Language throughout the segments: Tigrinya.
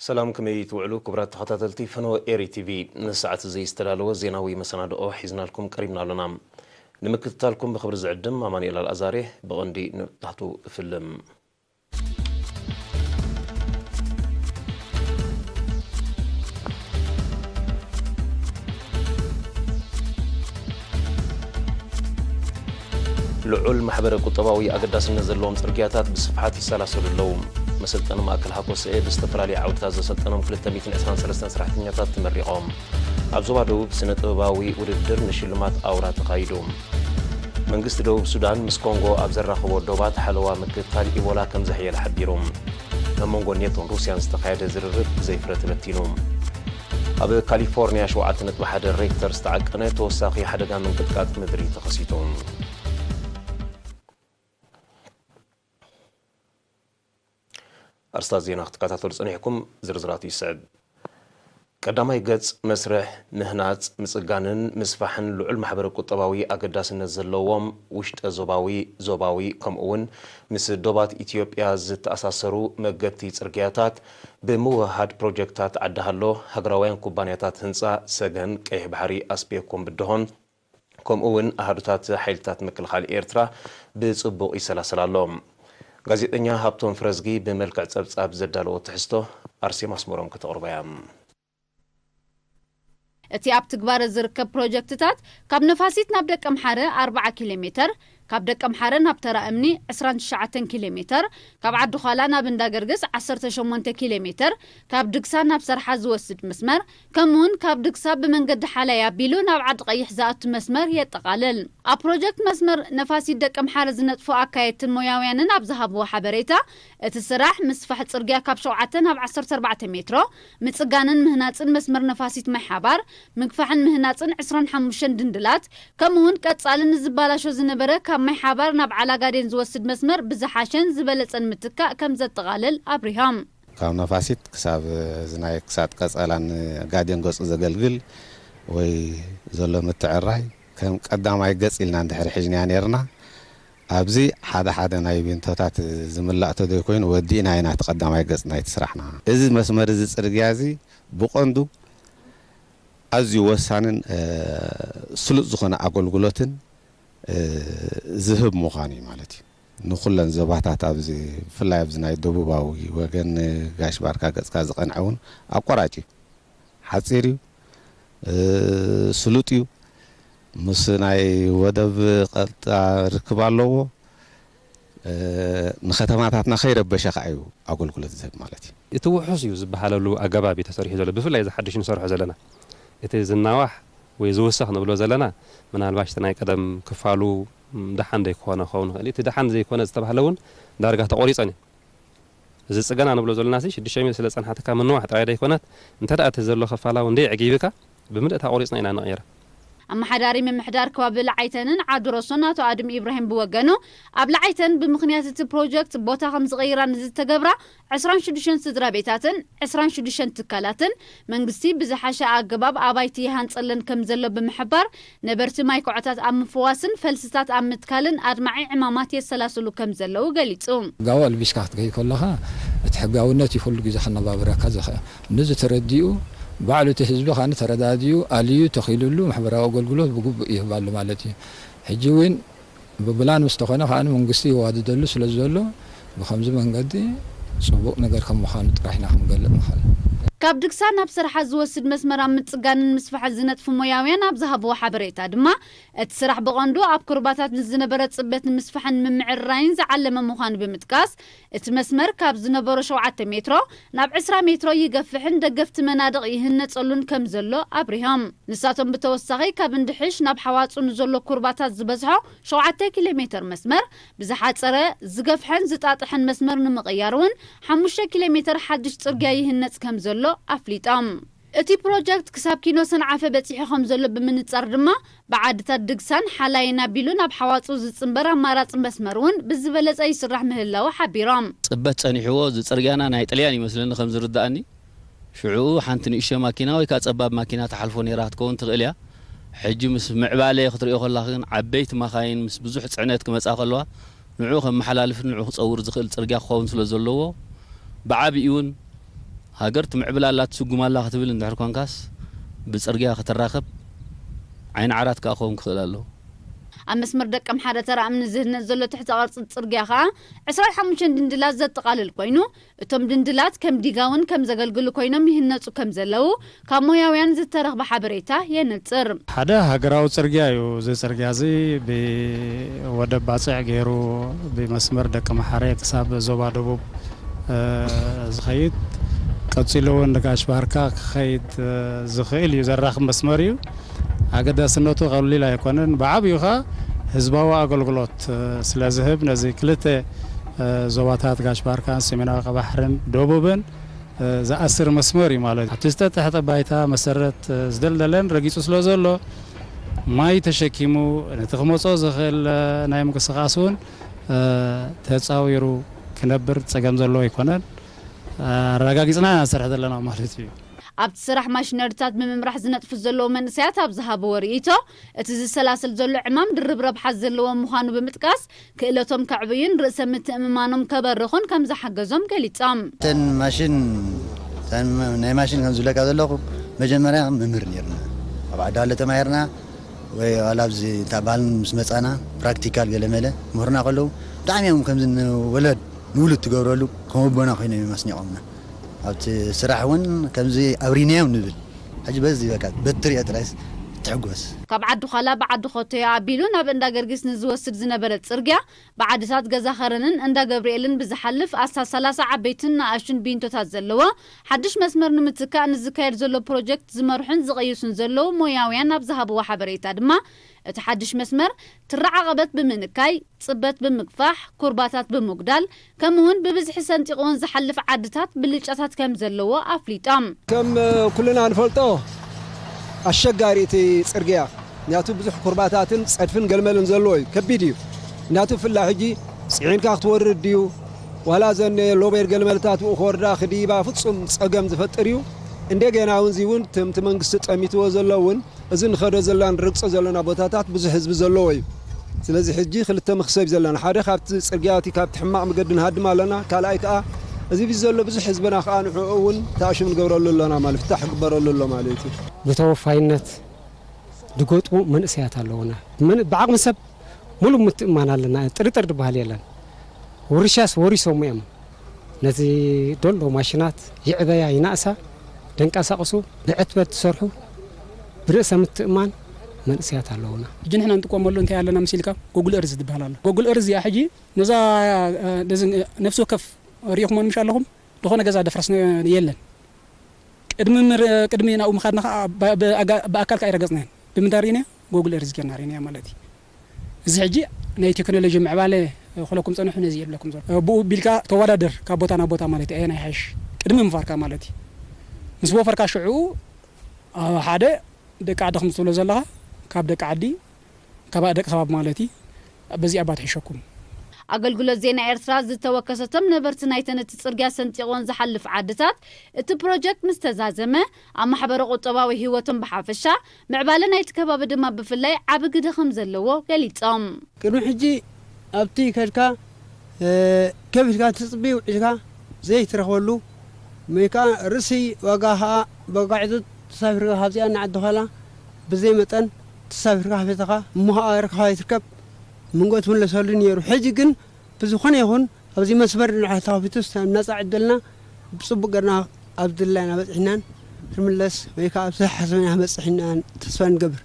ሰላም፣ ከመይ ትውዕሉ ክቡራት ተኸታተልቲ ፈነወ ኤሪ ቲቪ? ንሰዓት እዚ ዝተዳለወ ዜናዊ መሰናድኦ ሒዝናልኩም ቀሪብና ኣሎና። ንምክትታልኩም ብኽብሪ ዝዕድም ኣማኑኤል ኣልኣዛሬ። ብቐንዲ ንጥሕቱ እፍልም። ልዑል ማሕበረ ቁጠባዊ ኣገዳስነት ዘለዎም ጽርግያታት ብስፍሓት ይሰላሰሉ ኣለዉ። መሰልጠኒ ማእከል ሃኮስኤ ብዝተፈላለየ ዓውድታት ዘሰልጠኖም ክልተ ሚእትን ዕስራን ሰለስተን ሰራሕተኛታት ተመሪቖም። ኣብ ዞባ ደቡብ ስነ ጥበባዊ ውድድር ንሽልማት ኣውራ ተኻይዱ። መንግስቲ ደቡብ ሱዳን ምስ ኮንጎ ኣብ ዘራኸቦ ዶባት ሓለዋ ምክትታል ኢቦላ ከም ዘሕየለ ሓቢሩ። ኣብ መንጎ ኔቶን ሩስያን ዝተኻየደ ዝርርብ ብዘይፍረ ተበቲኑ። ኣብ ካሊፎርኒያ ሸውዓተ ነጥቢ ሓደ ሬክተር ዝተዓቀነ ተወሳኺ ሓደጋ ምንቅጥቃጥ ምድሪ ተኸሲቱ። ኣርስታት ዜና ክትከታተሉ ጸኒሕኩም፣ ዝርዝራቱ ይስዕብ። ቀዳማይ ገጽ መስርሕ ምህናጽ፣ ምጽጋንን ምስፋሕን ልዑል ማሕበረ ቁጠባዊ ኣገዳስነት ዘለዎም ውሽጠ ዞባዊ፣ ዞባዊ ከምኡውን ምስ ዶባት ኢትዮጵያ ዝተኣሳሰሩ መገድቲ ጽርግያታት ብምውህሃድ ፕሮጀክታት ዓዲ ሃሎ፣ ሃገራውያን ኩባንያታት ህንጻ፣ ሰገን፣ ቀይሕ ባሕሪ፣ ኣስቤኮን ብድሆን ከምኡ እውን ኣሃዱታት ሓይልታት ምክልኻል ኤርትራ ብጽቡቕ ይሰላሰል ኣሎ። ጋዜጠኛ ሃብቶም ፍረዝጊ ብመልክዕ ጸብጻብ ዘዳለዎ ትሕዝቶ ኣርሴማ ኣስመሮም ከተቕርቦ እያ። እቲ ኣብ ትግባረ ዝርከብ ፕሮጀክትታት ካብ ነፋሲት ናብ ደቀምሓረ ኣርብዓ ኪሎ ሜተር፣ ካብ ደቀምሓረ ናብ ተራ እምኒ ዕስራን ትሽዓተን ኪሎ ሜተር፣ ካብ ዓዲ ዃላ ናብ እንዳ ገርግስ ዓሰርተ ሸሞንተ ኪሎ ሜተር፣ ካብ ድግሳ ናብ ሰርሓ ዝወስድ መስመር፣ ከምኡውን ካብ ድግሳ ብመንገዲ ሓላይ ኣቢሉ ናብ ዓዲ ቀይሕ ዝኣቱ መስመር የጠቓልል። ኣብ ፕሮጀክት መስመር ነፋሲት ደቀምሓረ ዝነጥፉ ኣካየድትን ሞያውያንን ኣብ ዝሃብዎ ሓበሬታ፣ እቲ ስራሕ ምስፋሕ ጽርግያ ካብ ሸውዓተ ናብ ዓሰርተ ኣርባዕተ ሜትሮ፣ ምጽጋንን ምህናጽን መስመር ነፋሲት ማይ ሓባር፣ ምግፋሕን ምህናጽን ዕስራን ሓሙሽተን ድንድላት፣ ከምኡውን ቀጻሊ ንዝባላሾ ዝነበረ ካብ ማይ ሓባር ናብ ዓላጋዴን ዝወስድ መስመር ብዝሓሸን ዝበለጸን ምትካእ ከም ዘጠቓልል ኣብሪሆም። ካብ ነፋሲት ክሳብ እዚ ናይ ክሳድ ቀጸላን ጋዴን ገጹ ዘገልግል ወይ ዘሎ ምትዕራይ ከም ቀዳማይ ገጽ ኢልና እንድሕር ሒዝናያ ነይርና። ኣብዚ ሓደ ሓደ ናይ ቢንቶታት ዝምላእ ተዘይኮይኑ ወዲእና ኢና እቲ ቀዳማይ ገጽ ናይቲ ስራሕና። እዚ መስመር እዚ ጽርግያ እዚ ብቐንዱ ኣዝዩ ወሳንን፣ እ፣ ስሉጥ ዝኾነ ኣገልግሎትን፣ እ፣ ዝህብ ምዃኑ እዩ ማለት እዩ። ንኹለን ዞባታት ኣብዚ፣ ብፍላይ ኣብዚ ናይ ደቡባዊ ወገን ጋሽ ባርካ ገጽካ ዝቐንዐ እውን ኣቋራጭ እዩ። ሓጺር እዩ፣ እ፣ ስሉጥ እዩ። ምስ ናይ ወደብ ቀጥታ ርክብ ኣለዎ። እ፣ ንከተማታትና ከይረበሸ ከኣ እዩ ኣገልግሎት ዝህብ ማለት እዩ። እቲ ውሑስ እዩ ዝበሃለሉ ኣገባብ እዩ ተሰሪሑ ዘሎ። ብፍላይ እዚ ሓድሽ ንሰርሖ ዘለና፣ እቲ ዝናዋሕ ወይ ዝውሰኽ ንብሎ ዘለና፣ ምናልባሽ እቲ ናይ ቀደም ክፋሉ፣ ም፣ ደሓን ዘይኮነ ክኸውን ይኽእል እዩ። እቲ ደሓን ዘይኮነ ዝተባህለ እውን ዳርጋ ተቖሪጸን እዩ። እዚ ጽገና ንብሎ ዘለናሲ ሽዱሽተ ሚእቲ ስለ ዝጸንሓትካ ምንዋሕ ጥራይ ደይኮነት፣ እንተ ደኣ እቲ ዘሎ ክፋላ እውን ደይዕጊብካ፣ ብምልእታ ቆሪጽና ኢና ንቕየራ። ኣመሓዳሪ ምምሕዳር ከባቢ ለዓይተንን ዓዲ ሮሶን ኣቶ ኣድም ኢብራሂም ብወገኑ፣ ኣብ ለዓይተን ብምኽንያት እቲ ፕሮጀክት ቦታ ከም ዝቕይራ ንዝተገብራ ዕስራን ሽዱሽተን ስድራ ቤታትን ዕስራን ሽዱሽተን ትካላትን መንግስቲ ብዝሓሸ ኣገባብ ኣባይቲ ይሃንጸለን ከም ዘሎ ብምሕባር፣ ነበርቲ ማይ ኮዖታት ኣብ ምፍዋስን ፈልስታት ኣብ ምትካልን ኣድማዒ ዕማማት የሰላስሉ ከም ዘለዉ ገሊጹ። ሕጋዊ ኣልቢስካ ክትገይ ከለኻ፣ እቲ ሕጋውነት እዩ ኩሉ ግዜ ከነባብረካ ዝኽእል። ነዚ ተረዲኡ፣ ባዕሉ እቲ ህዝቢ ከኣ ተረዳዲኡ፣ ኣልዩ ተኺሉሉ ማሕበራዊ ኣገልግሎት ብግቡእ ይህብ ኣሎ ማለት እዩ። ሕጂ እውን ብፕላን ምስ ተኾነ ከኣ መንግስቲ ይዋድደሉ ስለ ዘሎ፣ ብኸምዚ መንገዲ ጽቡቕ ነገር ከም ምዃኑ ጥራሕ ኢና ክንገልጽ ንኽእል። ካብ ድግሳ ናብ ሰርሓ ዝወስድ መስመር ኣብ ምጽጋንን ምስፋሕን ዝነጥፉ ሞያውያን ኣብ ዝሃብዎ ሓበሬታ ድማ፣ እቲ ስራሕ ብቐንዱ ኣብ ኩርባታት ንዝነበረ ጽበት ንምስፋሕን ምምዕርራይን ዝዓለመ ምዃኑ ብምጥቃስ፣ እቲ መስመር ካብ ዝነበሮ ሸውዓተ ሜትሮ ናብ ዕስራ ሜትሮ ይገፍሕን ደገፍቲ መናድቕ ይህነጸሉን ከም ዘሎ ኣብሪሆም። ንሳቶም ብተወሳኺ ካብ እንድሕሽ ናብ ሓዋጹ ንዘሎ ኩርባታት ዝበዝሖ ሸውዓተ ኪሎ ሜትር መስመር ብዝሓጸረ፣ ዝገፍሐን ዝጣጥሐን መስመር ንምቕያር እውን ሓሙሽተ ኪሎ ሜትር ሓድሽ ጽርግያ ይህነጽ ከም ዘሎ ኣፍሊጦም። እቲ ፕሮጀክት ክሳብ ኪኖ ሰንዓፈ በጺሑ ከም ዘሎ ብምንጻር ድማ፣ ብዓድታት ድግሳን ሓላይን ኣቢሉ ናብ ሓዋጹ ዝጽንበር ኣማራጺ መስመር እውን ብዝበለጸ ይስራሕ ምህላዉ ሓቢሮም። ጽበት ጸኒሕዎ፣ እዚ ጽርግያና ናይ ጥልያን ይመስለኒ ከም ዝርድኣኒ። ሽዑ ሓንቲ ንእሽቶ ማኪና ወይ ከኣ ጸባብ ማኪና ትሓልፎ ነይራ ክትከውን ትኽእል እያ። ሕጂ ምስ ምዕባለ ክትርእዮ ከለኻ ግን፣ ዓበይቲ ማኻይን ምስ ብዙሕ ጽዕነት ክመጻ ከለዋ፣ ንዕኡ ከመሓላልፍን ንዕኡ ክጸውር ዝኽእል ጽርግያ ክኸውን ስለ ዘለዎ፣ ብዓቢኡ እውን ሃገር ትምዕብል ኣላ ትስጉም ኣላ ክትብል እንድሕር ኮንካስ ብጽርግያ ከተራኽብ ዓይኒ ዓራት ከኣ ክኸውን ክኽእል ኣለዎ። ኣብ መስመር ደቀምሓረ ተራ እምኒ ዝህነጽ ዘሎ ትሕተ ቅርጺ ጽርግያ ከኣ ዕስራን ሓሙሽተን ድንድላት ዘጠቓልል ኮይኑ፣ እቶም ድንድላት ከም ዲጋ እውን ከም ዘገልግሉ ኮይኖም ይህነጹ ከም ዘለዉ ካብ ሞያውያን ዝተረኽበ ሓበሬታ የነጽር። ሓደ ሃገራዊ ጽርግያ እዩ። እዚ ጽርግያ እዚ ብወደብ ባጽዕ ገይሩ ብመስመር ደቀምሓረ ክሳብ ዞባ ደቡብ ዝኸይድ፣ ቀጺሉ እውን ንጋሽ ባርካ ክኸይድ ዝኽእል እዩ፣ ዘራኽብ መስመር እዩ። ኣገዳስነቱ ቀሊል ኣይኮነን። ብዓብዩ ኸኣ ህዝባዊ ኣገልግሎት ስለ ዝህብ፣ ነዚ ክልተ ዞባታት ጋሽ ባርካን ሰሜናዊ ቀባሕርን ደቡብን ዝኣስር መስመር እዩ ማለት እዩ። ኣብቲ ዝተጠሕጠ ባይታ መሰረት ዝደልደለን ረጊጹ ስለ ዘሎ፣ ማይ ተሸኪሙ ነቲ ክመጾ ዝኽእል ናይ ምንቅስቓስ እውን ተጻዊሩ ክነብር ጸገም ዘለዎ ኣይኮነን። ኣረጋጊጽና ኢና ንሰርሕ ዘለና ማለት እዩ። ኣብቲ ስራሕ ማሽነሪታት ብምምራሕ ዝነጥፉ ዘለዉ መንእሰያት ኣብ ዝሃብዎ ርእይቶ፣ እቲ ዝሰላሰል ዘሎ ዕማም ድርብ ረብሓ ዘለዎ ምዃኑ ብምጥቃስ፣ ክእለቶም ከዕብዩን ርእሰ ምትእምማኖም ከበርኹን ከም ዝሓገዞም ገሊጾም። እተን ማሽን እተን ናይ ማሽን ከም ዝብለካ ዘለኹ፣ መጀመርያ መምህር ነርና፣ ኣብ ዓዲ ሃሎ ተማሂርና፣ ወይ ዋላ ኣብዚ እታ ባህልን ምስ መጻና ፕራክቲካል ገለ መለ ምህርና ከለዉ፣ ብጣዕሚ እዮም ከምዚ ንወለድ ንውሉድ ትገብረሉ ከም ኣቦና ኮይኖም እዮም ኣስኒቖምና። ኣብቲ ስራሕ እውን ከምዚ ኣብሪናዮም ንብል። ሕጂ በዚ በቃ በትሪኦ ጥራይስ ትሕጎስ። ካብ ዓዲ ዃላ ብዓዲ ኾቶዮ ኣቢሉ ናብ እንዳ ገርጊስ ንዝወስድ ዝነበረ ጽርግያ ብዓድታት ገዛ ኸረንን እንዳ ገብርኤልን ብዝሓልፍ ኣስታት ሰላሳ ዓበይትን ንኣሽቱን ቢንቶታት ዘለዎ ሓድሽ መስመር ንምትካእ ንዝካየድ ዘሎ ፕሮጀክት ዝመርሑን ዝቕይሱን ዘለዉ ሞያውያን ኣብ ዝሃብዎ ሓበሬታ ድማ እቲ ሓድሽ መስመር ትሪ ዓቐበት ብምንካይ፣ ጽበት ብምግፋሕ፣ ኩርባታት ብምጉዳል፣ ከምኡውን ብብዝሒ ሰንጢቕወን ዝሓልፍ ዓድታት ብልጫታት ከም ዘለዎ ኣፍሊጦም። ከም ኩልና ንፈልጦ ኣሸጋሪ እቲ ጽርግያ፣ ምክንያቱ ብዙሕ ኩርባታትን ጸድፍን ገልመልን ዘለዎ እዩ፣ ከቢድ እዩ። ምክንያቱ ብፍላይ ሕጂ ጽዒንካ ክትወርድ ድዩ ዋላ ዘን ሎቤር ገልመልታት ብኡ ክወርዳ ክድይባ ፍጹም ጸገም ዝፈጥር እዩ። እንደገና እውን እዚ እውን እቲ መንግስቲ ጠሚትዎ ዘሎ እውን እዚ ንኸዶ ዘለና ንረግጾ ዘለና ቦታታት ብዙሕ ህዝቢ ዘለዎ እዩ። ስለዚ ሕጂ ክልተ መኽሰብ እዩ ዘለና። ሓደ ካብቲ ጽርግያ እቲ ካብቲ ሕማቕ መገዲ ንሃድም ኣለና። ካልኣይ ከኣ እዚ ብዚ ዘሎ ብዙሕ ህዝብና ከኣ ንዕኡ እውን ተኣሽም ንገብረሉ ኣለና ማለት ፍታሕ ክግበረሉ ኣሎ ማለት እዩ። ብተወፋይነት ዝገጥሙ መንእሰያት ኣለዉና። መን- ብዓቕሚ ሰብ ሙሉእ ምትእምማን ኣለና። ጥርጥር ዝበሃል የለን። ውርሻስ ወሪሶም እዮም። ነዚ ደሎ ማሽናት ይዕበያ ይናእሳ ደንቀሳቕሱ ብዕትበት ዝሰርሑ ብርእሰ ምትእማን መንእሰያት ኣለዉና። ሕጂ ንሕና ንጥቀመሉ እንታይ ኣለና መሲልካ ጎጉል እርዝ ዝበሃል ኣሎ። ጎጉል እርዝ እዚኣ ሕጂ ነዛ ነዚ ነፍሲ ወከፍ ሪኢኹሞ ምሽ ኣለኹም ዝኾነ ገዛ ደፍረስና የለን። ቅድሚ ምር- ቅድሚ ናብኡ ምኻድና ከዓ ብ- ብኣጋ- ብኣካል ከዓ ይረገፅናያን ብምንታይ ርኢናያ ጎጉል እርዝ ጌርና ርኢናያ ማለት እዩ። እዚ ሕጂ ናይ ቴክኖሎጂ ምዕባለ ክለኩም ፀንሑ ነዚ የብለኩም ዘሎ ብኡ ቢልካ ተወዳደር ካብ ቦታ ናብ ቦታ ማለት እዩ ኣየናይ ሓይሽ ቅድሚ ምፋርካ ማለት እዩ ምስ ወፈርካ ሽዑ ሓደ ደቂ ዓዲ ከም ትብሎ ዘለኻ ካብ ደቂ ዓዲ ካብ ደቂ ከባቢ ማለት እዩ በዚኣ ባትሒሸኩም ኣገልግሎት ዜና ኤርትራ ዝተወከሰቶም ነበርቲ ናይተን እቲ ጽርግያ ሰንጢቕወን ዝሓልፍ ዓድታት እቲ ፕሮጀክት ምስ ተዛዘመ ኣብ ማሕበረ ቁጠባዊ ህይወቶም ብሓፈሻ ምዕባለ ናይቲ ከባቢ ድማ ብፍላይ ዓቢ ግደ ከም ዘለዎ ገሊጾም። ቅድሚ ሕጂ ኣብቲ ከድካ ከቢድካ ትጽቢ ውዒልካ ዘይትረኽበሉ ወይ ከዓ ርእሲ ዋጋ ከዓ በጋዕዙ ተሳፊርካ ካብዚኣ ንዓዲ ዃላ ብዘይ መጠን ተሳፊርካ ሓፊትኻ እሞ ከዓ ርካባ ይትርከብ መንጎ ትምለሰሉ ነይሩ። ሕጂ ግን ብዝኾነ ይኹን ኣብዚ መስመር ንድሕር ተኸፊቱ ናፃ ዕድልና ብፅቡቅ ገርና ኣብ ድላይና በፂሕናን ክንምለስ ወይ ከዓ ኣብ ዝሓሰብና በፅሕናን ተስፋ ንገብር።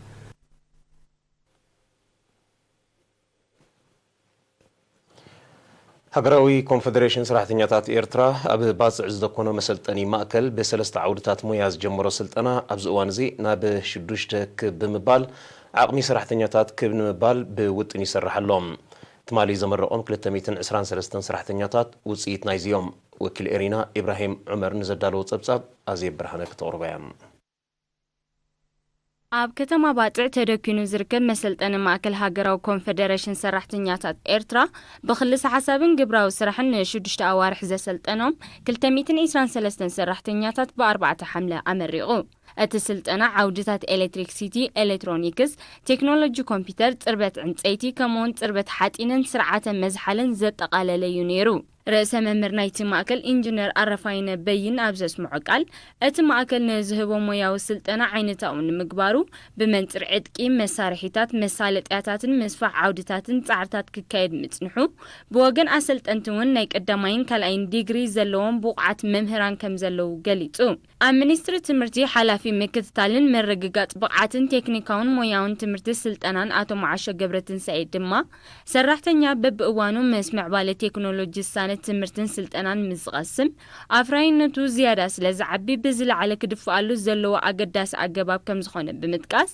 ሃገራዊ ኮንፈደሬሽን ሰራሕተኛታት ኤርትራ ኣብ ባጽዕ ዝደኮኖ መሰልጠኒ ማእከል ብሰለስተ ዓውድታት ሞያ ዝጀመሮ ስልጠና ኣብዚ እዋን እዚ ናብ ሽዱሽተ ክብ ብምባል ዓቕሚ ሰራሕተኛታት ክብ ንምባል ብውጥን ይሰርሕ ኣሎ። ትማሊ ዘመረቖም ክልተ ሚእትን ዕስራን ሰለስተን ሰራሕተኛታት ውጽኢት ናይዚ እዮም። ወኪል ኤሪና ኢብራሂም ዑመር ንዘዳለዎ ጸብጻብ ኣዜብ ብርሃነ ክተቕርቦ እያ። ኣብ ከተማ ባጽዕ ተደኪኑ ዝርከብ መሰልጠኒ ማእከል ሃገራዊ ኮንፈደረሽን ሰራሕተኛታት ኤርትራ ብክልሰ ሓሳብን ግብራዊ ስራሕን ንሽዱሽተ ኣዋርሕ ዘሰልጠኖም ክልተ ሚእትን ዕስራን ሰለስተን ሰራሕተኛታት ብኣርባዕተ ሓምለ ኣመሪቑ። እቲ ስልጠና ዓውድታት ኤሌክትሪክሲቲ፣ ኤሌክትሮኒክስ፣ ቴክኖሎጂ ኮምፒተር፣ ጽርበት ዕንጸይቲ ከምኡውን ጽርበት ሓጺንን ስርዓተ መዝሓልን ዘጠቓለለ እዩ ነይሩ። ርእሰ መምህር ናይቲ ማእከል ኢንጂነር ኣረፋይነ በይን ኣብ ዘስምዖ ቃል፣ እቲ ማእከል ንዝህቦ ሞያዊ ስልጠና ዓይነታዊ ንምግባሩ፣ ብመንጽር ዕጥቂ፣ መሳርሒታት፣ መሳለጥያታትን ምስፋሕ ዓውድታትን ጻዕርታት ክካየድ ምጽንሑ፣ ብወገን ኣሰልጠንቲ እውን ናይ ቀዳማይን ካልኣይን ዲግሪ ዘለዎም ብቑዓት መምህራን ከም ዘለዉ ገሊጹ። ኣብ ሚኒስትሪ ትምህርቲ ሓላፊ ምክትታልን ምርግጋጽ ብቕዓትን ቴክኒካውን ሞያውን ትምህርቲ ስልጠናን ኣቶ መዓሾ ገብረትንሳኤ ድማ፣ ሰራሕተኛ በብእዋኑ ምስ ምዕባለ ቴክኖሎጂ ዝሳነ ትምህርትን ስልጠናን ምስ ዝቐስም፣ ኣፍራይነቱ ዝያዳ ስለ ዝዓቢ ብዝለዓለ ክድፍኣሉ ዘለዎ ኣገዳሲ ኣገባብ ከም ዝኾነ ብምጥቃስ፣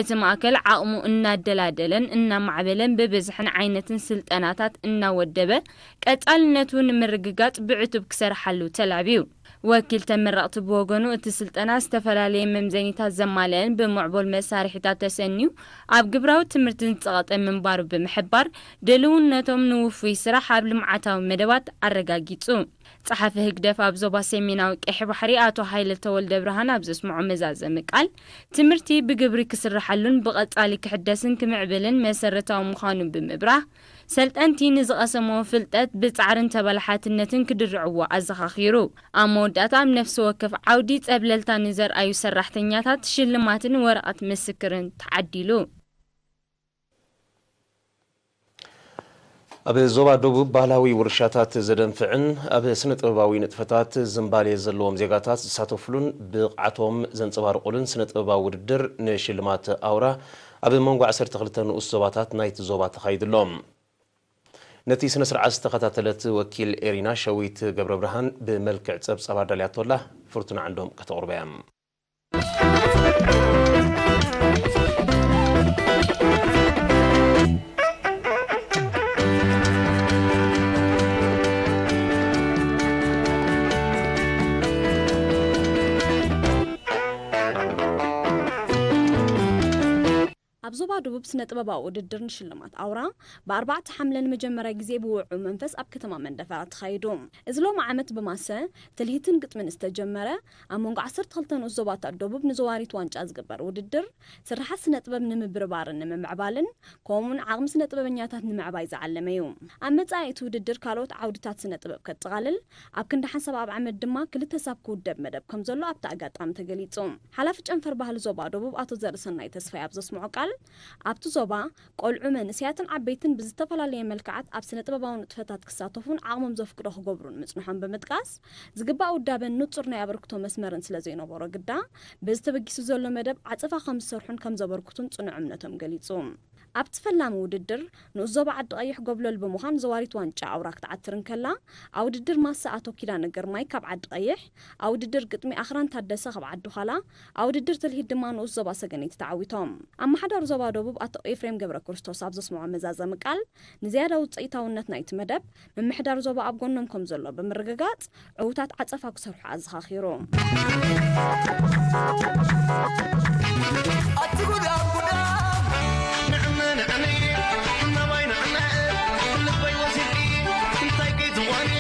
እቲ ማእከል ዓቕሙ እናደላደለን እናማዕበለን ብብዝሕን ዓይነትን ስልጠናታት እናወደበ ቀጻልነቱ ንምርግጋጽ ብዕቱብ ክሰርሓሉ ተላብዩ። ወኪል ተመረቕቲ ብወገኑ፣ እቲ ስልጠና ዝተፈላለየ መምዘኒታት ዘማልአን ብምዕቡል መሳርሒታት ተሰንዩ ኣብ ግብራዊ ትምህርቲ ዝጸቐጠ ምንባሩ ብምሕባር፣ ድልውነቶም ንውፉይ ስራሕ ኣብ ልምዓታዊ መደባት ኣረጋጊጹ። ጸሓፊ ህግደፍ ኣብ ዞባ ሰሜናዊ ቀይሕ ባሕሪ ኣቶ ሃይለ ተወልደ ብርሃን ኣብ ዘስምዖ መዛዘሚ ቃል፣ ትምህርቲ ብግብሪ ክስርሓሉን ብቐጻሊ ክሕደስን ክምዕብልን መሰረታዊ ምዃኑ ብምብራህ፣ ሰልጠንቲ ንዝቐሰምዎ ፍልጠት ብጻዕርን ተበላሓትነትን ክድርዕዎ ኣዘኻኺሩ። ኣብ መወዳእታ፣ ኣብ ነፍሲ ወከፍ ዓውዲ ጸብለልታ ንዘርኣዩ ሰራሕተኛታት ሽልማትን ወረቐት ምስክርን ተዓዲሉ። ኣብ ዞባ ደቡብ ባህላዊ ውርሻታት ዘደንፍዕን ኣብ ስነ ጥበባዊ ንጥፈታት ዝንባሌ ዘለዎም ዜጋታት ዝሳተፍሉን ብቕዓቶም ዘንጸባርቑሉን ስነ ጥበባዊ ውድድር ንሽልማት ኣውራ ኣብ መንጎ ዓሰርተ ክልተ ንኡስ ዞባታት ናይቲ ዞባ ተኻይዱ ኣሎ። ነቲ ስነ ስርዓት ዝተኸታተለት ወኪል ኤሪና ሸዊት ገብረ ብርሃን ብመልክዕ ጸብጻብ ኣዳልያቶ ኣላ። ፍርቱና ዓንዶም ከተቕርቦ እያ። ኣብ ዞባ ደቡብ ስነ ጥበባዊ ውድድር ንሽልማት ኣውራ ብ ኣርባዕተ ሓምለ ንመጀመርያ ግዜ ብውዑ መንፈስ ኣብ ከተማ መንደፈራ ተኻይዱ። እዚ ሎሚ ዓመት ብማሰ ትልሂትን ግጥምን ዝተጀመረ፣ ኣብ መንጎ ዓሰርተ ክልተ ንኡስ ዞባታት ደቡብ ንዘዋሪት ዋንጫ ዝግበር ውድድር፣ ስርሓት ስነ ጥበብ ንምብርባርን ንምምዕባልን፣ ከምኡውን ዓቕሚ ስነ ጥበበኛታት ንምዕባይ ዝዓለመ እዩ። ኣብ መጻኢ እቲ ውድድር ካልኦት ዓውድታት ስነ ጥበብ ከጠቓልል፣ ኣብ ክንዲ ሓንሳብ ኣብ ዓመት ድማ ክልተ ሳብ ክውደብ መደብ ከም ዘሎ ኣብቲ ኣጋጣሚ ተገሊጹ። ሓላፊ ጨንፈር ባህሊ ዞባ ደቡብ ኣቶ ዘርእሰናይ ተስፋይ ኣብ ዘስምዖ ቃል፣ ኣብቲ ዞባ ቆልዑ፣ መንእሰያትን ዓበይትን ብዝተፈላለየ መልክዓት ኣብ ስነ ጥበባዊ ንጥፈታት ክሳተፉን ዓቕሞም ዘፍቅዶ ክገብሩን ምጽንሖም ብምጥቃስ፣ ዝግባእ ውዳበን ንጹር ናይ ኣበርክቶ መስመርን ስለ ዘይነበሮ ግዳ፣ በዚ ተበጊሱ ዘሎ መደብ ዓጸፋ ከም ዝሰርሑን ከም ዘበርክቱን ጽኑዕ እምነቶም ገሊጹ። ኣብቲ ፈላሚ ውድድር፣ ንኡስ ዞባ ዓዲ ቀይሕ ጎብለል ብምዃን ዘዋሪት ዋንጫ ኣውራ ክትዓትር እንከላ፣ ኣብ ውድድር ማሰ ኣቶ ኪዳነ ግርማይ ካብ ዓዲ ቀይሕ፣ ኣብ ውድድር ግጥሚ ኣኽራን ታደሰ ካብ ዓዲ ዃላ፣ ኣብ ውድድር ትልሂት ድማ ንኡስ ዞባ ሰገነይቲ ተዓዊቶም። ኣመሓዳሪ ዞባ ደቡብ ኣቶ ኤፍሬም ገብረ ክርስቶስ ኣብ ዘስምዖ መዛዘሚ ቃል፣ ንዝያዳ ውጽኢታውነት ናይቲ መደብ፣ ምምሕዳር ዞባ ኣብ ጎኖም ከም ዘሎ ብምርግጋጽ፣ ዕዉታት ዓጸፋ ክሰርሑ ኣዘኻኺሩ። ኣቲ ጉድ ኣብ ጉዳ፣ ንዕመ ንዕመ፣ ናባይ ንዕመ፣ ልበይ ወሲድኪ፣ እንታይ ከይትኾኒ፣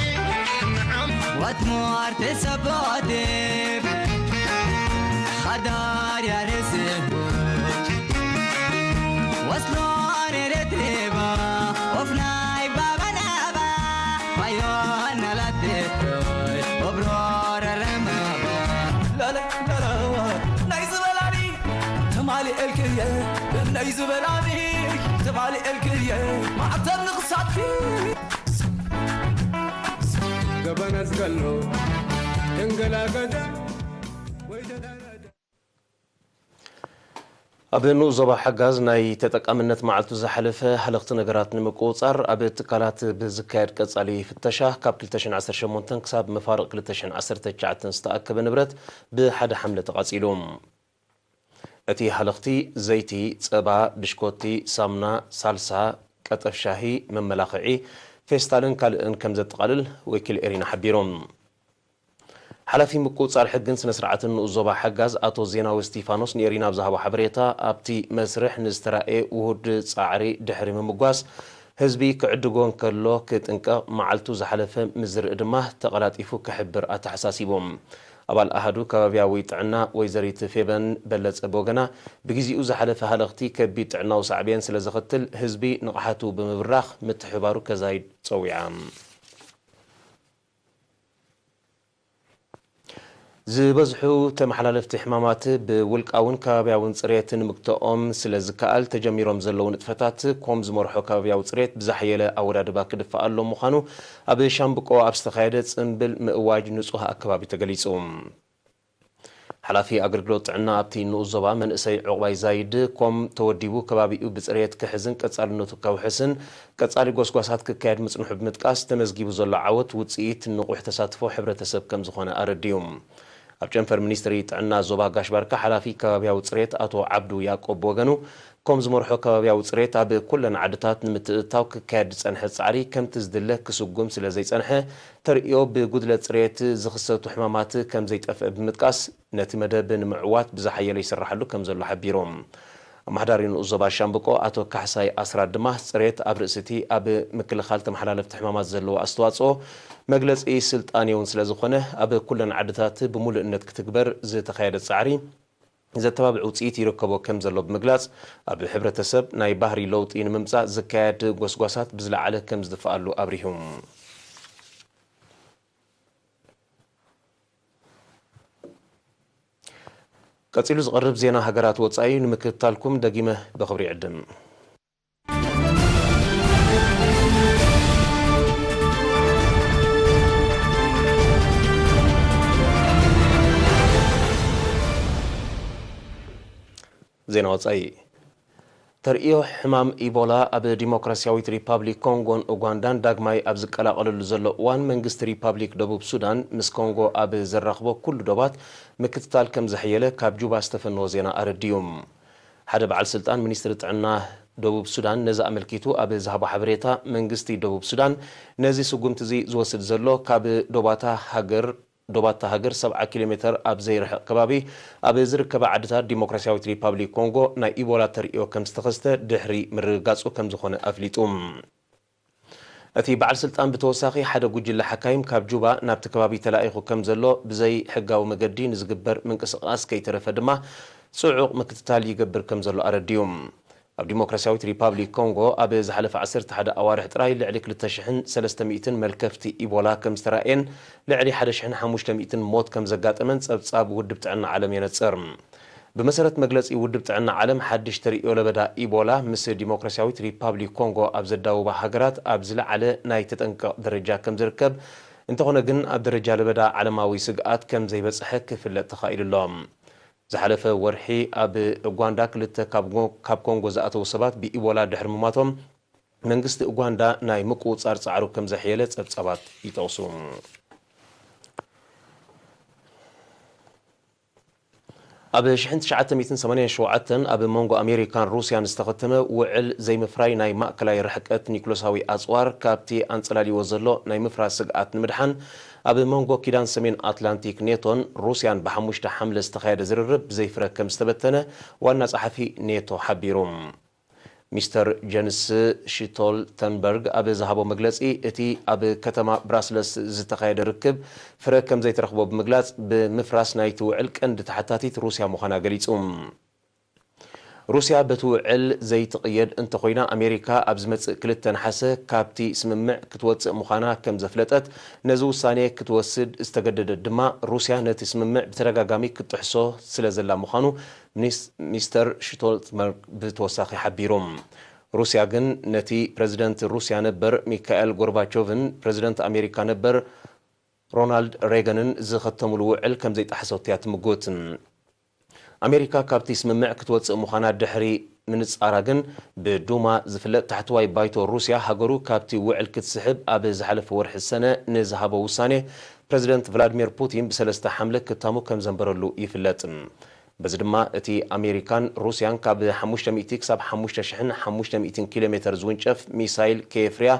ንዓም። What more to support them? Khadar ya resehut. Waslon eretreba, ofnai babanaba, mayon alatetoi, obror aramaba. ላላ ላላ ናይ ዝበላኒ ተማሊ ኤልክየ ናይ ዝበላኒ ተማሊ ኤልክየ ማዕተብ ንኽሳትፊ ገበነስ ገሎ ተንገላገደ ወይ ተዳረደ። ኣብ ንኡስ ዞባ ሓጋዝ ናይ ተጠቃምነት መዓልቱ ዝሓለፈ ሃለኽቲ ነገራት ንምቁጽጻር ኣብ ትካላት ብዝካየድ ቀጻሊ ፍተሻ ካብ ክልተ ሽሕን ዓሰርተ ሸሞንተን ክሳብ መፋርቕ ክልተ ሽሕን ዓሰርተ ትሽዓተን ዝተኣከበ ንብረት ብሓደ ሓምለ ተቓጺሉ። እቲ ሃለኽቲ ዘይቲ፣ ጸባ፣ ብሽኮቲ፣ ሳሙና፣ ሳልሳ፣ ቀጠፍ ሻሂ፣ መመላኽዒ፣ ፌስታልን ካልእን ከም ዘጠቓልል ወኪል ኤሪና ሓቢሩ። ሓላፊ ምቁጽጻር ሕግን ስነ ስርዓትን ንኡስ ዞባ ሓጋዝ ኣቶ ዜናዊ እስቲፋኖስ ንኤሪና ኣብ ዝሃቦ ሓበሬታ፣ ኣብቲ መስርሕ ንዝተራእየ ውሁድ ጻዕሪ ድሕሪ ምምጓስ፣ ህዝቢ ክዕድጎ እንከሎ ክጥንቀቕ፣ መዓልቱ ዝሓለፈ ምስ ዝርኢ ድማ ተቐላጢፉ ክሕብር ኣተሓሳሲቡ። ኣባል ኣሃዱ ከባብያዊ ጥዕና ወይዘሪት ፌበን በለጸ ብወገና፣ ብግዜኡ ዝሓለፈ ሃለኽቲ ከቢድ ጥዕናዊ ሳዕቤን ስለ ዘኸትል፣ ህዝቢ ንቕሓቱ ብምብራኽ ምትሕብባሩ ከዛይድ ጸዊዓ። ዝበዝሑ ተመሓላለፍቲ ሕማማት ብውልቃውን ከባብያውን ጽሬት ንምግትኦም ስለ ዝከኣል፣ ተጀሚሮም ዘለዉ ንጥፈታት ኮም ዝመርሖ ከባብያዊ ጽሬት ብዝሓየለ ኣወዳድባ ክድፋኣሎም ምዃኑ ኣብ ሻምብቆ ኣብ ዝተኻየደ ጽምብል ምእዋጅ ንጹህ ኣከባቢ ተገሊጹ። ሓላፊ ኣገልግሎት ጥዕና ኣብቲ ንኡስ ዞባ መንእሰይ ዑቕባይ ዛይድ፣ ኮም ተወዲቡ ከባቢኡ ብጽሬት ክሕዝን ቀጻልነቱ ከውሕስን ቀጻሊ ጎስጓሳት ክካየድ ምጽንሑ ብምጥቃስ፣ ተመዝጊቡ ዘሎ ዓወት ውጽኢት ንቑሕ ተሳትፎ ሕብረተሰብ ከም ዝኾነ ኣረዲኡ። ኣብ ጨንፈር ሚኒስትሪ ጥዕና ዞባ ጋሽ ባርካ ሓላፊ ከባብያዊ ጽሬት ኣቶ ዓብዱ ያቆብ ወገኑ፣ ኮም ዝመርሖ ከባብያዊ ጽሬት ኣብ ኩለን ዓድታት ንምትእትታው ክካየድ ዝጸንሐ ጻዕሪ ከምቲ ዝድለ ክስጉም ስለ ዘይጸንሐ፣ ተርእዮ ብጉድለት ጽሬት ዝኽሰቱ ሕማማት ከም ዘይጠፍእ ብምጥቃስ፣ ነቲ መደብ ንምዕዋት ብዝሓየለ ይስራሓሉ ከም ዘሎ ሓቢሮም። ኣመሓዳሪ ንኡስ ዞባ ሻምብቆ ኣቶ ካሕሳይ ኣስራት ድማ፣ ጽሬት ኣብ ርእሲ እቲ ኣብ ምክልኻል ተመሓላለፍቲ ሕማማት ዘለዎ ኣስተዋጽኦ መግለጺ ስልጣን እውን ስለ ዝኾነ፣ ኣብ ኩለን ዓድታት ብምሉእነት ክትግበር ዝተኻየደ ጻዕሪ ዘተባብዕ ውጽኢት ይርከቦ ከም ዘሎ ብምግላጽ፣ ኣብ ሕብረተሰብ ናይ ባህሪ ለውጢ ንምምጻእ ዝካየድ ጎስጓሳት ብዝለዓለ ከም ዝድፍኣሉ ኣብሪሁ። ቀጺሉ ዝቐርብ ዜና ሃገራት ወጻኢ ንምክትታልኩም ደጊመ ብኽብሪ ይዕድም። ዜና ወጻኢ። ተርእዮ ሕማም ኢቦላ ኣብ ዲሞክራሲያዊት ሪፓብሊክ ኮንጎን ኡጋንዳን ዳግማይ ኣብ ዝቀላቐለሉ ዘሎ እዋን፣ መንግስቲ ሪፓብሊክ ደቡብ ሱዳን ምስ ኮንጎ ኣብ ዘራኽቦ ኩሉ ዶባት ምክትታል ከም ዘሐየለ ካብ ጁባ ዝተፈነወ ዜና ኣረዲዩ። ሓደ በዓል ስልጣን ሚኒስትሪ ጥዕና ደቡብ ሱዳን ነዚ ኣመልኪቱ ኣብ ዝሃቦ ሓበሬታ፣ መንግስቲ ደቡብ ሱዳን ነዚ ስጉምቲ እዚ ዝወስድ ዘሎ ካብ ዶባታ ሃገር ዶባታ ሃገር ሰብዓ ኪሎ ሜተር ኣብ ዘይርሕቕ ከባቢ ኣብ ዝርከባ ዓድታት ዲሞክራሲያዊት ሪፓብሊክ ኮንጎ ናይ ኢቦላ ተርእዮ ከም ዝተኸስተ ድሕሪ ምርግጋጹ ከም ዝኾነ ኣፍሊጡ። እቲ በዓል ስልጣን ብተወሳኺ ሓደ ጉጅለ ሓካይም ካብ ጁባ ናብቲ ከባቢ ተላኢኹ ከም ዘሎ፣ ብዘይ ሕጋዊ መገዲ ንዝግበር ምንቅስቓስ ከይተረፈ ድማ ጽዑቕ ምክትታል ይገብር ከም ዘሎ ኣረዲኡ። ኣብ ዲሞክራሲያዊት ሪፓብሊክ ኮንጎ ኣብ ዝሓለፈ ዓሰርተ ሓደ ኣዋርሕ ጥራይ ልዕሊ ክልተ ሽሕን ሰለስተ ሚእትን መልከፍቲ ኢቦላ ከም ዝተራእየን ልዕሊ ሓደ ሽሕን ሓሙሽተ ሚእትን ሞት ከም ዘጋጠመን ጸብጻብ ውድብ ጥዕና ዓለም የነጽር። ብመሰረት መግለጺ ውድብ ጥዕና ዓለም፣ ሓድሽ ተርእዮ ለበዳ ኢቦላ ምስ ዲሞክራሲያዊት ሪፓብሊክ ኮንጎ ኣብ ዘዳውባ ሃገራት ኣብ ዝለዓለ ናይ ተጠንቀቕ ደረጃ ከም ዝርከብ፣ እንተኾነ ግን ኣብ ደረጃ ለበዳ ዓለማዊ ስግኣት ከም ዘይበጽሐ ክፍለጥ ተኻኢሉ ኣሎ። ዝሓለፈ ወርሒ ኣብ ኡጋንዳ ክልተ ካብ ጎ-፣ ካብ ኮንጎ ዝኣተዉ ሰባት ብኢቦላ ድሕሪ ምሟቶም፣ መንግስቲ ኡጋንዳ ናይ ምቁጽጻር ጻዕሩ ከም ዘሕየለ ጸብጻባት ይጠቕሱ። ኣብ ሽሕን ትሽዓተ ሚእትን ሰማንያን ሸውዓተን ኣብ መንጎ ኣሜሪካን ሩስያን ዝተኸተመ ውዕል ዘይምፍራይ ናይ ማእከላይ ርሕቀት ኒኩለሳዊ ኣጽዋር፣ ካብቲ ኣንጸላልይዎ ዘሎ ናይ ምፍራስ ስግኣት ንምድሓን፣ ኣብ መንጎ ኪዳን ሰሜን ኣትላንቲክ ኔቶን ሩስያን ብሓሙሽተ ሓምለ ዝተኻየደ ዝርርብ ብዘይፍረ ከም ዝተበተነ ዋና ጸሓፊ ኔቶ ሓቢሩ። ሚስተር ጀንስ ሽቶልተንበርግ ኣብ ዝሃቦ መግለጺ፣ እቲ ኣብ ከተማ ብራስለስ ዝተኻየደ ርክብ ፍረ ከም ዘይተረኽቦ ብምግላጽ፣ ብምፍራስ ናይቲ ውዕል ቀንዲ ተሓታቲት ሩስያ ምዃና ገሊጹ። ሩስያ በቲ ውዕል ዘይትቕየድ እንተኾይና፣ ኣሜሪካ ኣብ ዝመጽእ ክልተ ነሓሰ ካብቲ ስምምዕ ክትወጽእ ምዃና ከም ዘፍለጠት፣ ነዚ ውሳኔ ክትወስድ ዝተገደደት ድማ፣ ሩስያ ነቲ ስምምዕ ብተደጋጋሚ ክትጥሕሶ ስለ ዘላ ምዃኑ ሚኒስ-፣ ሚስተር ሽቶልትመርግ ብተወሳኺ ሓቢሩ። ሩስያ ግን ነቲ ፕረዚደንት ሩስያ ነበር ሚካኤል ጎርባቾቭን ፕረዚደንት ኣሜሪካ ነበር ሮናልድ ሬገንን ዝኸተሙሉ ውዕል ከም ዘይጠሓሰት እያ ትምጉት። ኣሜሪካ ካብቲ ስምምዕ ክትወጽእ ምዃና ድሕሪ ምንጻራ ግን፣ ብዱማ ዝፍለጥ ታሕተዋይ ባይቶ ሩስያ፣ ሃገሩ ካብቲ ውዕል ክትስሕብ ኣብ ዝሓለፈ ወርሒ ሰነ ንዝሃቦ ውሳኔ፣ ፕረዚደንት ቭላድሚር ፑቲን ብሰለስተ ሓምለ ክታሙ ከም ዘንበረሉ ይፍለጥ። በዚ ድማ፣ እቲ ኣሜሪካን ሩስያን ካብ ሓሙሽተ ሚእቲ ክሳብ ሓሙሽተ ሽሕን ሓሙሽተ ሚእትን ኪሎ ሜተር ዝውንጨፍ ሚሳይል ከየፍርያ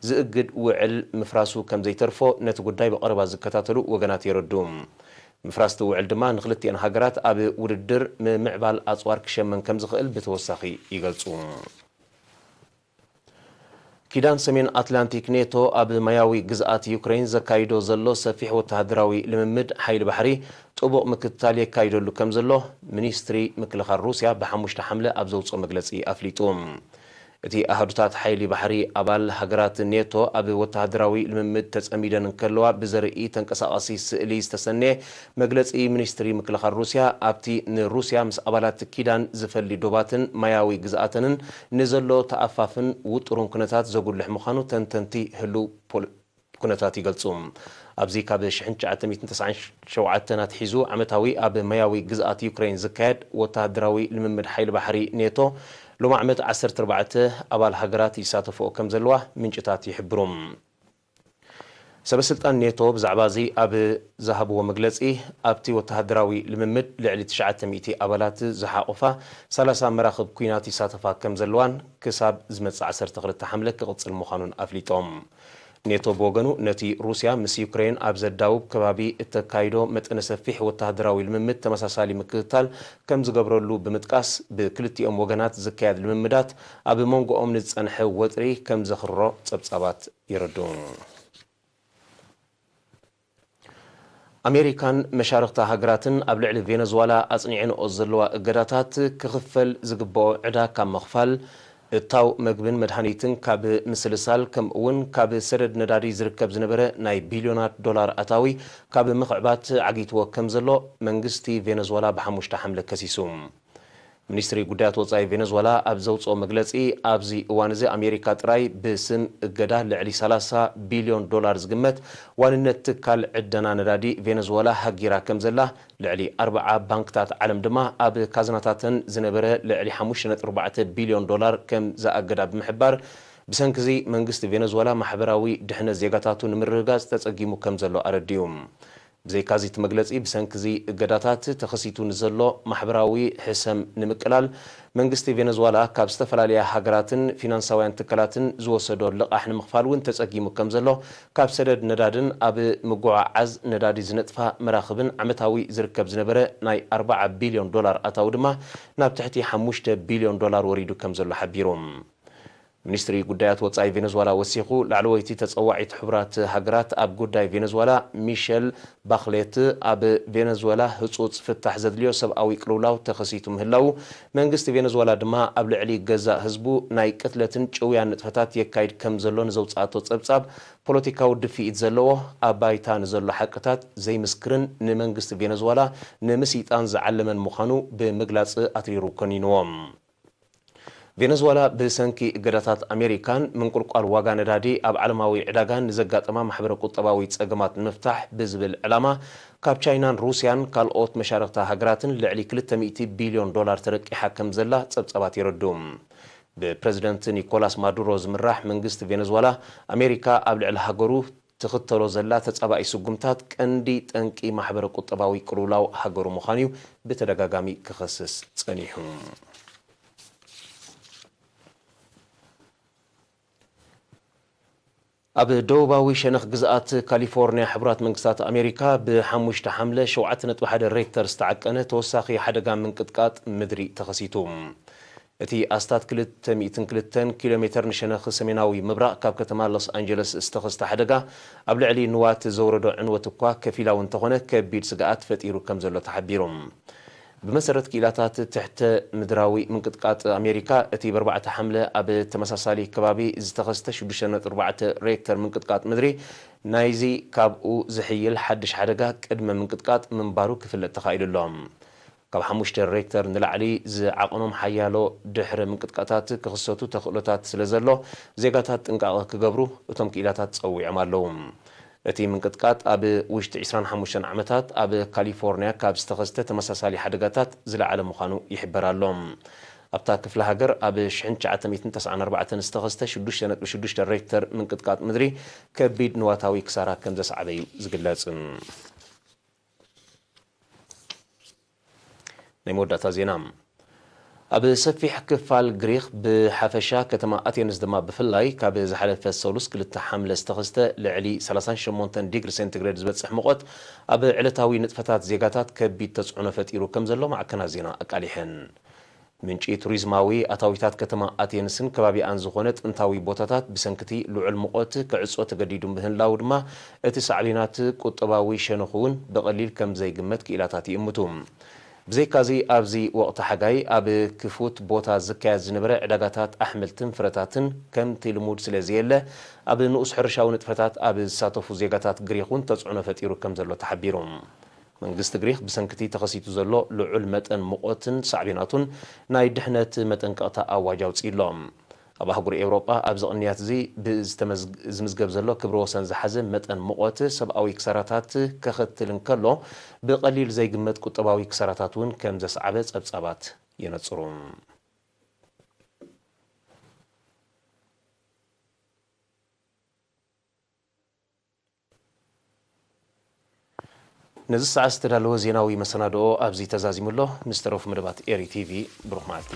ዝእግድ ውዕል ምፍራሱ ከም ዘይተርፎ፣ ነቲ ጉዳይ ብቐረባ ዝከታተሉ ወገናት የረድኡ። ምፍራስ እቲ ውዕል ድማ ንኽልቲኤን ሃገራት ኣብ ውድድር ምምዕባል ኣጽዋር ክሸመን ከም ዝኽእል ብተወሳኺ ይገልጹ። ኪዳን ሰሜን ኣትላንቲክ ኔቶ ኣብ ማያዊ ግዝኣት ዩክሬን ዘካይዶ ዘሎ ሰፊሕ ወተሃደራዊ ልምምድ ሓይሊ ባሕሪ ጥቡቕ ምክትታል የካይደሉ ከም ዘሎ ሚኒስትሪ ምክልኻል ሩስያ ብሓሙሽተ ሓምለ ኣብ ዘውጽኦ መግለጺ ኣፍሊጡ። እቲ ኣሃዱታት ሓይሊ ባሕሪ ኣባል ሃገራት ኔቶ ኣብ ወተሃደራዊ ልምምድ ተጸሚደን እንከለዋ ብዘርኢ ተንቀሳቓሲ ስእሊ ዝተሰነየ መግለጺ ሚኒስትሪ ምክልኻል ሩስያ ኣብቲ ንሩስያ ምስ ኣባላት ኪዳን ዝፈሊ ዶባትን ማያዊ ግዝኣተንን ንዘሎ ተኣፋፍን ውጥሩን ኩነታት ዘጉልሕ ምዃኑ ተንተንቲ ህሉው ፖል-፣ ኩነታት ይገልጹ። ኣብዚ ካብ ሽሕን ትሽዓተ ሚእትን ተስዓን ሸውዓተን ኣትሒዙ ዓመታዊ ኣብ ማያዊ ግዝኣት ዩክሬን ዝካየድ ወተሃደራዊ ልምምድ ሓይሊ ባሕሪ ኔቶ ሎም ዓመት ዓሰርተ ኣርባዕተ ኣባል ሃገራት ይሳተፍኦ ከም ዘለዋ ምንጭታት ይሕብሩ። ሰበ ስልጣን ኔቶ ብዛዕባ እዚ ኣብ ዝሃብዎ መግለጺ፣ ኣብቲ ወተሃደራዊ ልምምድ ልዕሊ ትሽዓተ ሚእቲ ኣባላት ዝሓቑፋ ሰላሳ መራኽብ ኲናት ይሳተፋ ከም ዘለዋን ክሳብ ዝመጽእ ዓሰርተ ክልተ ሓምለ ክቕጽል ምዃኑን ኣፍሊጦም። ኔቶ ብወገኑ፣ ነቲ ሩስያ ምስ ዩክሬን ኣብ ዘዳውብ ከባቢ እተካይዶ መጠነ ሰፊሕ ወተሃደራዊ ልምምድ ተመሳሳሊ ምክትታል ከም ዝገብረሉ ብምጥቃስ፣ ብክልቲኦም ወገናት ዝካየድ ልምምዳት ኣብ መንጎኦም ንዝጸንሐ ወጥሪ ከም ዘኽርሮ ጸብጻባት የረድኡ። ኣሜሪካን መሻርኽታ ሃገራትን ኣብ ልዕሊ ቬነዝዋላ ኣጽኒዐንኦ ዘለዋ እገዳታት፣ ክኽፈል ዝግብኦ ዕዳ ካብ ምኽፋል፣ እታው መግብን መድሃኒትን ካብ ምስልሳል፣ ከምኡ'ውን ካብ ሰደድ ነዳዲ ዝርከብ ዝነበረ ናይ ቢልዮናት ዶላር ኣታዊ ካብ ምኽዕባት ዓጊትዎ ከም ዘሎ መንግስቲ ቬነዝዋላ ብሓሙሽተ ሓምለ ከሲሱ። ሚኒስትሪ ጉዳያት ወጻኢ ቬነዝዋላ ኣብ ዘውጽኦ መግለጺ፣ ኣብዚ እዋን እዚ ኣሜሪካ ጥራይ ብስም እገዳ ልዕሊ ሰላሳ ቢልዮን ዶላር ዝግመት ዋንነት ትካል ዕደና ነዳዲ ቬነዝዋላ ሃጊራ ከም ዘላ፣ ልዕሊ ኣርብዓ ባንክታት ዓለም ድማ ኣብ ካዝናታተን ዝነበረ ልዕሊ ሓሙሽተ ነጥቢ ኣርባዕተ ቢልዮን ዶላር ከም ዝኣገዳ ብምሕባር፣ ብሰንኪ እዚ መንግስቲ ቬነዝዋላ ማሕበራዊ ድሕነት ዜጋታቱ ንምርግጋጽ ተጸጊሙ ከም ዘሎ ኣረዲኡ። ብዘይካዚ እቲ መግለጺ፣ ብሰንኪ እዚ እገዳታት ተኸሲቱ ንዘሎ ማሕበራዊ ሕሰም ንምቅላል፣ መንግስቲ ቬነዝዋላ ካብ ዝተፈላለያ ሃገራትን ፊናንሳውያን ትካላትን ዝወሰዶ ልቓሕ ንምኽፋል እውን ተጸጊሙ ከም ዘሎ፣ ካብ ሰደድ ነዳድን ኣብ ምጉዕዓዝ ነዳዲ ዝነጥፋ መራኽብን ዓመታዊ ዝርከብ ዝነበረ ናይ ኣርባዓ ቢልዮን ዶላር ኣታዊ ድማ ናብ ትሕቲ ሓሙሽተ ቢልዮን ዶላር ወሪዱ ከም ዘሎ ሓቢሩ። ሚኒስትሪ ጉዳያት ወጻኢ ቬነዝዋላ ወሲኹ፣ ላዕለወይቲ ተጸዋዒት ሕቡራት ሃገራት ኣብ ጉዳይ ቬነዝዋላ ሚሸል ባኽሌት፣ ኣብ ቬነዝዋላ ህጹጽ ፍታሕ ዘድልዮ ሰብኣዊ ቅልውላው ተኸሲቱ ምህላዉ፣ መንግስቲ ቬነዝዋላ ድማ ኣብ ልዕሊ ገዛእ ህዝቡ ናይ ቅትለትን ጭውያን ንጥፈታት የካይድ ከም ዘሎ ንዘውጽኣቶ ጸብጻብ፣ ፖለቲካዊ ድፍኢት ዘለዎ፣ ኣብ ባይታ ንዘሎ ሓቅታት ዘይምስክርን ንመንግስቲ ቬነዝዋላ ንምስይጣን ዝዓለመን ምዃኑ ብምግላጽ ኣትሪሩ ኮኒንዎ። ቬነዝዋላ ብሰንኪ እገዳታት ኣሜሪካን ምንቁልቋል ዋጋ ነዳዲ ኣብ ዓለማዊ ዕዳጋን ንዘጋጠማ ማሕበረ ቁጠባዊ ጸገማት ንምፍታሕ ብዝብል ዕላማ፣ ካብ ቻይናን ሩስያን ካልኦት መሻርኽታ ሃገራትን ልዕሊ ክልተ ሚእቲ ቢልዮን ዶላር ተረቂሓ ከም ዘላ ጸብጻባት የረድኡ። ብፕረዚደንት ኒኮላስ ማዱሮ ዝምራሕ መንግስቲ ቬነዝዋላ፣ ኣሜሪካ ኣብ ልዕሊ ሃገሩ ትኽተሎ ዘላ ተጻባኢ ስጉምታት ቀንዲ ጠንቂ ማሕበረ ቁጠባዊ ቅልውላው ሃገሩ ምዃኑ እዩ ብተደጋጋሚ ክኸስስ ጸኒሑ። ኣብ ደቡባዊ ሸነኽ ግዝኣት ካሊፎርኒያ ሕቡራት መንግስታት ኣሜሪካ ብሓሙሽተ ሓምለ ሸውዓተ ነጥቢ ሓደ ሬክተር ዝተዓቀነ ተወሳኺ ሓደጋ ምንቅጥቃጥ ምድሪ ተኸሲቱ። እቲ ኣስታት ክልተ ሚእትን ክልተን ኪሎ ሜተር ንሸነኽ ሰሜናዊ ምብራቕ ካብ ከተማ ሎስ ኣንጀለስ ዝተኸስተ ሓደጋ ኣብ ልዕሊ ንዋት ዘውረዶ ዕንወት እኳ ከፊላዊ እንተኾነ ከቢድ ስግኣት ፈጢሩ ከም ዘሎ ተሓቢሩ። ብመሰረት ክኢላታት ትሕተ ምድራዊ ምንቅጥቃጥ ኣሜሪካ፣ እቲ ብ ኣርባዕተ ሓምለ ኣብ ተመሳሳሊ ከባቢ ዝተኸስተ ሽዱሽተ ነጥቢ ኣርባዕተ ሬክተር ምንቅጥቃጥ ምድሪ፣ ናይዚ ካብኡ ዝሕይል ሓድሽ ሓደጋ ቅድመ ምንቅጥቃጥ ምንባሩ ክፍለጥ ተኻኢሉ ኣሎ። ካብ ሓሙሽተ ሬክተር ንላዕሊ ዝዓቐኖም ሓያሎ ድሕረ ምንቅጥቃጣት ክኽሰቱ ተኽእሎታት ስለ ዘሎ፣ ዜጋታት ጥንቃቐ ክገብሩ እቶም ክኢላታት ጸዊዖም ኣለዉ። እቲ ምንቅጥቃጥ ኣብ ውሽጢ ዕስራን ሓሙሽተን ዓመታት ኣብ ካሊፎርኒያ ካብ ዝተኸስተ ተመሳሳሊ ሓደጋታት ዝለዓለ ምዃኑ ይሕበር ኣሎ። ኣብታ ክፍለ ሃገር ኣብ ሽሕን ትሽዓተ ሚእትን ተስዓን ኣርባዕተን ዝተኸስተ ሽዱሽተ ነጥቢ ሽዱሽተ ሬክተር ምንቅጥቃጥ ምድሪ ከቢድ ንዋታዊ ክሳራ ከም ዘስዓበ እዩ ዝግለጽ። ናይ መወዳእታ ዜና። ኣብ ሰፊሕ ክፋል ግሪኽ፣ ብሓፈሻ ከተማ ኣቴንስ ድማ ብፍላይ፣ ካብ ዝሓለፈ ሰሉስ ክልተ ሓምለ ዝተኸስተ ልዕሊ ሰላሳን ሸሞንተን ዲግሪ ሴንቲግሬድ ዝበጽሕ ሙቐት፣ ኣብ ዕለታዊ ንጥፈታት ዜጋታት ከቢድ ተጽዕኖ ፈጢሩ ከም ዘሎ ማዕከናት ዜና ኣቃሊሐን። ምንጪ ቱሪዝማዊ ኣታዊታት ከተማ ኣቴንስን ከባቢኣን ዝኾነ ጥንታዊ ቦታታት ብሰንክቲ ልዑል ሙቐት ክዕጾ ተገዲዱ ምህላዉ ድማ፣ እቲ ሳዕቤናት ቁጠባዊ ሸነኹ እውን ብቐሊል ከም ዘይግመት ክኢላታት ይእምቱ። ብዘይካዚ ኣብዚ ወቕቲ ሓጋይ ኣብ ክፉት ቦታ ዝካየድ ዝነበረ ዕዳጋታት ኣሕምልትን ፍረታትን ከምቲ ልሙድ ስለ ዘየለ፣ ኣብ ንኡስ ሕርሻዊ ንጥፈታት ኣብ ዝሳተፉ ዜጋታት ግሪኽ እውን ተጽዕኖ ፈጢሩ ከም ዘሎ ተሓቢሩ። መንግስቲ ግሪኽ ብሰንክቲ ተኸሲቱ ዘሎ ልዑል መጠን ሙቐትን ሳዕቤናቱን ናይ ድሕነት መጠንቀቕታ ኣዋጅ ኣውጺኡ ኣሎ። ኣብ ኣህጉር ኤውሮጳ ኣብዚ ቅንያት እዚ ብዝተመዝ-፣ ዝምዝገብ ዘሎ ክብረ ወሰን ዝሓዘ መጠን ሙቐት ሰብኣዊ ክሳራታት ከኸትል እንከሎ፣ ብቐሊል ዘይግመት ቁጠባዊ ክሳራታት እውን ከም ዘስዓበ ጸብጻባት የነጽሩ። ነዚ ሰዓት ዝተዳለወ ዜናዊ መሰናድኦ ኣብዚ ተዛዚሙ ኣሎ። ምስ ተረፉ መደባት ኤሪ ቲቪ ብሩኽ መዓልቲ።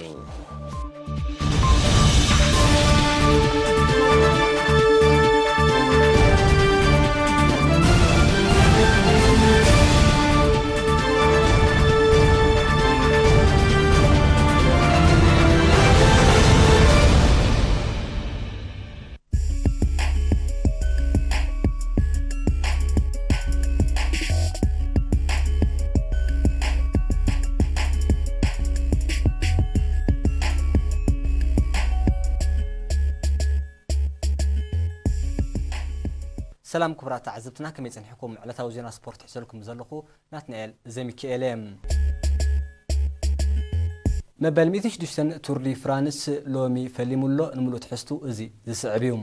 ሰላም ክቡራት ተዓዘብትና፣ ከመይ ጸኒሕኩም? ዕለታዊ ዜና ስፖርት ሒዘልኩም ዘለኹ ናትናኤል ዘሚካኤል እየ። መበል ሚእትን ሽዱሽተን ቱር ዲ ፍራንስ ሎሚ ፈሊሙ ኣሎ። ንምሉእ ትሕዝቱ እዚ ዝስዕብ እዩ።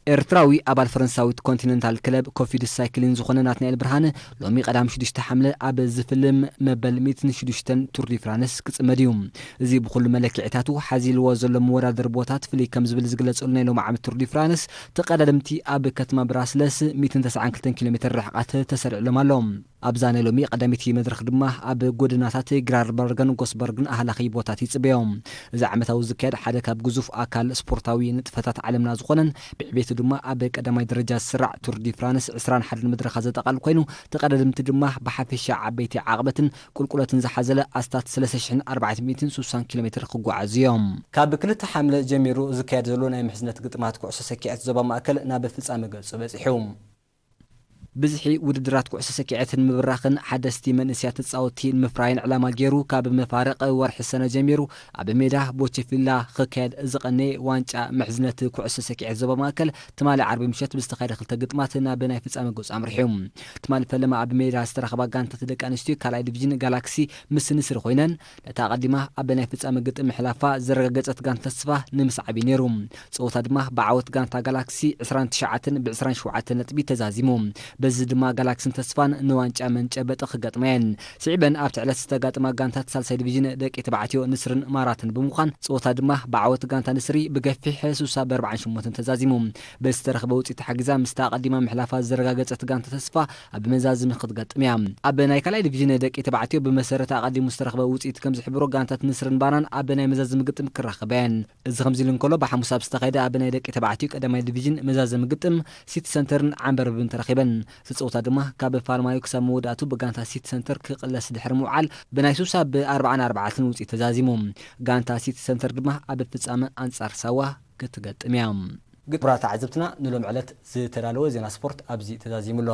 ኤርትራዊ ኣባል ፈረንሳዊት ኮንቲነንታል ክለብ ኮፊድ ሳይክሊን ዝኾነ ናትናኤል ብርሃነ ሎሚ ቀዳም ሽዱሽተ ሓምለ ኣብ ዝፍልም መበል ሚእትን ሽዱሽተን ቱር ዲ ፍራንስ ክጽመድ እዩ። እዚ ብኹሉ መለክዒታቱ ሓዚ ኢልዎ ዘሎ መወዳደሪ ቦታት ፍልይ ከም ዝብል ዝግለጸሉ ናይ ሎሚ ዓመት ቱር ዲ ፍራንስ፣ ተቐዳደምቲ ኣብ ከተማ ብራስለስ ሚእትን ተስዓን ክልተን ኪሎ ሜትር ርሕቀት ተሰሪዕሎም ኣሎ። ኣብዛ ናይ ሎሚ ቀዳመይቲ መድረኽ ድማ ኣብ ጎደናታት ግራርበርገን ጎስበርግን ኣህላኺ ቦታት ይጽበዮም። እዚ ዓመታዊ ዝካየድ ሓደ ካብ ግዙፍ ኣካል ስፖርታዊ ንጥፈታት ዓለምና ዝኾነን ብዕቤቱ ድማ ኣብ ቀዳማይ ደረጃ ዝስራዕ ቱር ዲ ፍራንስ ዕስራን ሓደን መድረኻት ዘጠቓልል ኮይኑ፣ ተቐዳደምቲ ድማ ብሓፈሻ ዓበይቲ ዓቕበትን ቁልቁለትን ዝሓዘለ ኣስታት ሰለስተ ሽሕን ኣርባዕተ ሚእትን ስሳን ኪሎ ሜትር ክጓዓዙ እዮም። ካብ ክልተ ሓምለ ጀሚሩ ዝካየድ ዘሎ ናይ ምሕዝነት ግጥማት ኩዕሶ ሰኪዐት ዞባ ማእከል ናብ ፍጻመ ገጹ በጺሑ። ብዝሒ ውድድራት ኩዕሶ ሰኪዐት ንምብራኽን ሓደስቲ መንእሰያት ተጻወትቲ ንምፍራይን ዕላማ ገይሩ፣ ካብ መፋርቕ ወርሒ ሰነ ጀሚሩ ኣብ ሜዳ ቦቸፊላ ክካየድ ዝቐነየ ዋንጫ ምሕዝነት ኩዕሶ ሰኪዐት ዞባ ማእከል ትማሊ ዓርቢ ምሸት ብዝተኻየደ ክልተ ግጥማት ናብ ናይ ፍጻመ ገጹ ኣምሪሑ። ትማሊ ፈለማ ኣብ ሜዳ ዝተረኸባ ጋንታት ደቂ ኣንስትዮ ካልኣይ ዲቪዥን ጋላክሲ ምስ ንስሪ ኮይነን፣ ነታ ኣቐዲማ ኣብ ናይ ፍጻመ ግጥም ምሕላፋ ዘረጋገጸት ጋንታ ተስፋ ንምስዓብ እዩ ነይሩ። ጸወታ ድማ ብዓወት ጋንታ ጋላክሲ ዕስራን ትሽዓተን ብ ዕስራን ሸውዓተን ነጥቢ ተዛዚሙ። በዚ ድማ ጋላክስን ተስፋን ንዋንጫ መንጨበጢ ክገጥማ እየን። ስዒበን ኣብቲ ዕለት ዝተጋጥማ ጋንታት ሳልሳይ ዲቪዥን ደቂ ተባዕትዮ ንስርን ማራትን ብምዃን፣ ጸወታ ድማ ብዓወት ጋንታ ንስሪ ብገፊሕ ስሳ ብ ኣርባዓን ሸሞንተን ተዛዚሙ። በዚ ዝተረኽበ ውጽኢት ተሓጊዛ ምስታ ኣቐዲማ ምሕላፋ ዘረጋገጸት ጋንታ ተስፋ ኣብ መዛዝሚ ክትገጥም እያ። ኣብ ናይ ካልኣይ ዲቪዥን ደቂ ተባዕትዮ ብመሰረት ኣቐዲሙ ዝተረኽበ ውጽኢት ከም ዝሕብሮ ጋንታት ንስርን ባናን ኣብ ናይ መዛዝሚ ግጥም ክራኸባ እየን። እዚ ከምዚ ኢሉ እንከሎ፣ ብሓሙስ ኣብ ዝተኻየደ ኣብ ናይ ደቂ ተባዕትዮ ቀዳማይ ዲቪዥን መዛዘሚ ግጥም ሲቲ ሰንተርን ዓንበርብን ተራኺበን። እቲ ጸወታ ድማ ካብ ፋልማዮ ክሳብ መወዳእቱ ብጋንታ ሲቲ ሰንተር ክቕለስ ድሕሪ ምውዓል ብናይ ሱሳ ብ ኣርባዓን ኣርባዕተን ውጽኢት ተዛዚሙ። ጋንታ ሲቲ ሰንተር ድማ ኣብ ፍጻመ ኣንጻር ሳዋ ክትገጥም እያ። ክቡራት ተዓዘብትና፣ ንሎም ዕለት ዝተዳለወ ዜና ስፖርት ኣብዚ ተዛዚሙ ኣሎ።